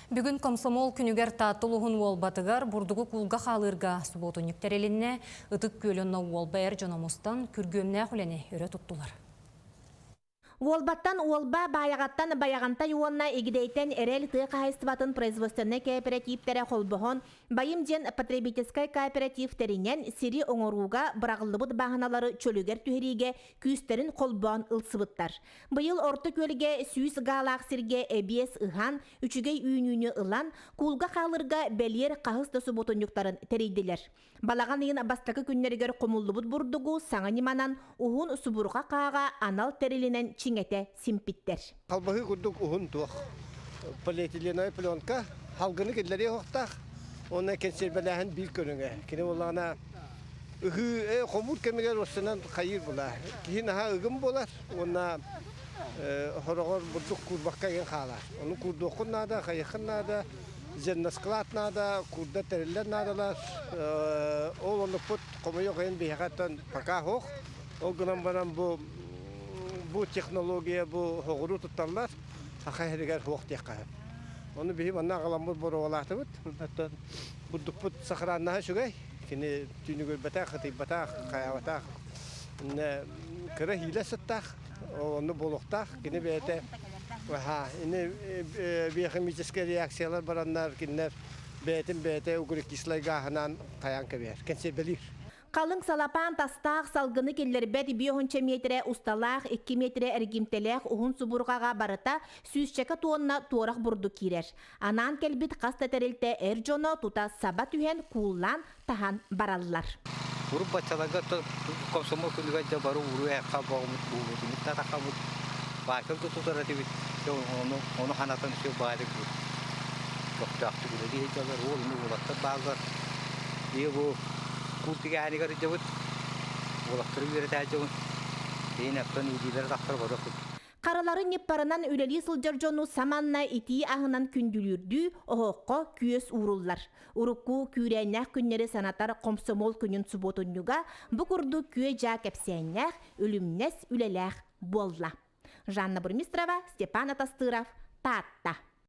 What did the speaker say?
Бүгүн комсомол күнүгэр Таатта улууһун Уолбатыгар бурдугу куулга хаалыырга субуотунньук тэрилиннэ. Ытык Күөл онно Уолба эр дьоно мустан күргүөмнээх үлэни өрө туттулар. Уолбаттан Уолба, Баайаҕаттан Байаҕантай уонна Игидэйтэн Эрэл тыа хаһаайыстыбатын производственнай кээпэрэтииптэрэ холбоһон, Байым диэн потребительскай кооператив тэринэн, сири оҥорууга быраҕыллыбыт бааһыналары чөлүгэр түһэриигэ күүстэрин холбоон ылсыбыттар. Быйыл Орто Күөлгэ 100 гаалаах сиргэ эбиэс ыһан, үчүгэй үүнүүнү ылан, куулга хаалырга бэлиэр хаһыс да субуотунньуктарын тэрийдилэр. Балаҕан ыйын бастакы күннэригэр хомуллубут бурдугу саҥа ньыманан уһун субурҕа хааҕа анал тэрилинэн чиҥэтэ симпиттэр. Халбаһыы курдук уһун туох полиэтиленовай пленка халгыны киллэриэ уохтаах уонна кэнсиэрбэлээһин биир көрүҥэ. Кини буоллаҕына ыһыы хомуур кэмигэр уостанан хайыыр була. Киһи наһаа ыгым буолар уонна хороҕор бурдук куурбакка игин хаалар. Ону куурдуоххун наада, хайыаххын наада. Зерносклад наада, курда тэриллэр наадалар. Ол оннукпут хомойуох иһин биһиэхэттэн пока суох. Ол гынан баран бу бу технология бу хоҕуруу тутталлар саха иһигэр суох диэххэ сөп. Ону биһи манна аҕаламмыт боруобалаатыбыт. Оттон бурдукпут сохраннаһа үчүгэй. Кини түүнүгүрбэтэх, ытыйбатах, хайаабатах. Кыра хиилэ сыттаах. Онну буолуохтаах. Кини бэйэтэ ини биохимическэй реакциялар бараннар кинилэр бэйэтин бэйэтэ углекислай гааһынан хайаан кэбиһэр, кэнсиэрбэлиир. Халыҥ салапаан тастаах салгыны киллэрбэт биэһунча миэтэрэ усталаах, 2 миэтэрэ эргимтэлээх уһун субурҕаҕа барыта сүүсчэкэ туонна туорах бурдук киирэр. Анаан кэлбит хас да тэрилтэ эр дьоно тута саба түһэн кууллаан таһан бараллар. Урут баччаларга комсомол күнүгэр дьэ бары уруу эһэххэ боҕумут буолбутунут да тахабыт баакыр да тутар этибит ону ону ханатан все баалик бу көхтөөхтүк үлэлии сылдьаллар уол уну уолаттар бааллар и бу куул тигээһинигэр сылдьабыт уолаттары үөрэтээччибин иин оттон илиилэрэ тахсар бары Харылары ньыппарынан үлэлии сылдьар дьону саманна итии аһынан күндүлүүрдүү оһоххо күөс ууруллар. Урукку күүрээннээх күннэри санатар комсомол күнүн субуотунньуга бу курдук күө-дьаа кэпсээннээх, үлүмнэс үлэлээх буолла. Жанна Бурмистрова, Степан Атастыров, Таатта.